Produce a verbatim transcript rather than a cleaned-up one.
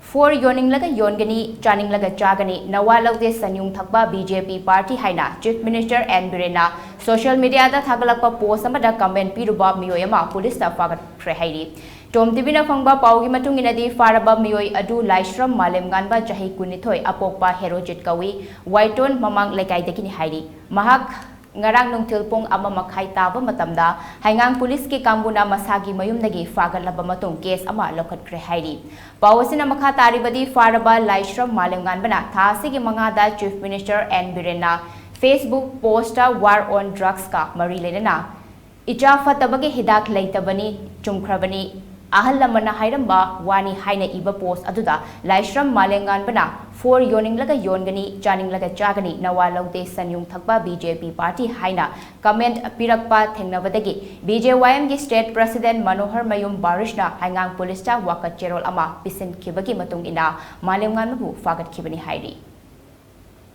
Four ꯌꯣꯟꯅꯤꯡꯂꯒ ꯌꯣꯟꯒꯅꯤ, ꯆꯥꯅꯤꯡꯂꯒ ꯆꯥꯒꯅꯤ, ꯅꯋꯥ ꯂꯧꯗꯦ ꯁꯟꯌꯨꯡ ꯊꯛꯄ ꯕꯤ ꯖꯦ ꯄꯤ ꯄꯥꯔꯇꯤ ꯍꯥꯏꯅ ꯆꯤꯐ ꯃꯤꯅꯤꯁꯇꯔ ꯑꯦꯟ ꯕꯤꯔꯦꯟꯅ ꯁꯣꯁꯤꯌꯦꯜ ꯃꯤꯗꯤꯌꯥꯗ ꯊꯥꯒꯠꯂꯛꯄ ꯄꯣꯁ ꯑꯃꯗ ꯀꯃꯦꯟ ꯄꯤꯔꯨꯕ ꯃꯤꯑꯣꯏ ꯑꯃ ꯄꯨꯂꯤꯁꯇ ꯐꯥꯒꯠꯈ꯭ꯔꯦ ꯍꯥꯏꯔꯤ꯫ ꯇꯣꯝ ꯇꯤꯚꯤꯅ ꯐꯪꯕ ꯄꯥꯎꯒꯤ ꯃꯇꯨꯡ ꯏꯟꯅꯗꯤ, ꯐꯥꯔꯕ ꯃꯤꯑꯣꯏ ꯑꯗꯨ ꯂꯥꯏꯁ꯭ꯔꯝ ꯃꯥꯂꯦꯝꯉꯥꯟꯕ, ꯆꯍꯤ ꯀꯨꯟꯅꯤꯊꯣꯏ, ꯑꯄꯣꯛꯄ ꯍꯦꯔꯣꯖꯤꯠ ꯀꯧꯏ, ꯋꯥꯏꯇꯣꯟ ꯃꯃꯥꯡ ꯂꯩꯀꯥꯏꯗꯒꯤꯅꯤ ꯍꯥꯏꯔꯤ꯫ ꯃꯍꯥꯛ ꯉꯔꯥꯡ ꯅꯨꯡꯊꯤꯜ ꯄꯨꯡ ꯑꯃ ꯃꯈꯥꯏ ꯇꯥꯕ ꯃꯇꯝꯗ ꯍꯩꯉꯥꯡ ꯄꯨꯂꯤꯁꯀꯤ ꯀꯥꯡꯕꯨꯅ ꯃꯁꯥꯒꯤ ꯃꯌꯨꯝꯗꯒꯤ ꯐꯥꯒꯠꯂꯕ ꯃꯇꯨꯡ ꯀꯦꯁ ꯑꯃ ꯂꯧꯈꯠꯈ꯭ꯔꯦ ꯍꯥꯏꯔꯤ꯫ ꯄꯥꯎ ꯑꯁꯤꯅ ꯃꯈꯥ ꯇꯥꯔꯤꯕꯗꯤ, ꯐꯥꯔꯕ ꯂꯥꯏꯁ꯭ꯔꯝ ꯃꯥꯂꯦꯝꯉꯥꯟꯕꯅ ꯊꯥ ꯑꯁꯤꯒꯤ ꯃꯉꯥꯗ ꯆꯤꯐ ꯃꯤꯅꯤꯁꯇꯔ ꯑꯦꯟ ꯕꯤꯔꯦꯟꯅ ꯐꯦꯁꯕꯨꯛ ꯄꯣꯁꯇ ꯋꯥꯔ ꯑꯣꯟ ꯗ꯭ꯔꯒꯁꯀ ꯃꯔꯤ ꯂꯩꯅꯅ ꯏꯆꯥ ꯐꯠꯇꯕꯒꯤ ꯍꯤꯗꯥꯛ ꯂꯩꯇꯕꯅꯤ, ꯆꯨꯝꯈ꯭ꯔꯕꯅꯤ, ꯑꯍꯜ ꯂꯃꯟꯅ ꯍꯥꯏꯔꯝꯕ ꯋꯥꯅꯤ ꯍꯥꯏꯅ ꯏꯕ ꯄꯣꯁ ꯑꯗꯨꯗ ꯂꯥꯏꯁ꯭ꯔꯝ ꯃꯥꯂꯦꯝꯉꯥꯟꯕꯅ ꯐꯣꯔ ꯌꯣꯟꯅꯤꯡꯂꯒ ꯌꯣꯟꯒꯅꯤ, ꯆꯥꯅꯤꯡꯂꯒ ꯆꯥꯒꯅꯤ, ꯅꯋꯥ ꯂꯧꯗꯦ ꯁꯟꯌꯨꯡ ꯊꯛꯄ ꯕꯤ ꯖꯦ ꯄꯤ ꯄꯥꯔꯇꯤ ꯍꯥꯏꯅ ꯀꯃꯦꯟ ꯄꯤꯔꯛꯄ ꯊꯦꯡꯅꯕꯗꯒꯤ ꯕꯤ ꯖꯦ ꯋꯥꯏ ꯑꯦꯝꯒꯤ ꯁ꯭ꯇꯦꯠ ꯄ꯭ꯔꯁꯤꯗꯦꯟ ꯃꯅꯣꯍꯔ ꯃꯌꯨꯝ ꯕꯥꯔꯤꯁꯅ ꯍꯩꯉꯥꯡ ꯄꯨꯂꯤꯁꯇ ꯋꯥꯀꯠ ꯆꯦꯔꯣꯜ ꯑꯃ ꯄꯤꯁꯤꯟꯈꯤꯕꯒꯤ ꯃꯇꯨꯡ ꯏꯟꯅ ꯃꯥꯂꯦꯝꯉꯥꯟꯕꯕꯨ ꯐꯥꯒꯠꯈꯤꯕꯅꯤ ꯍꯥꯏꯔꯤ꯫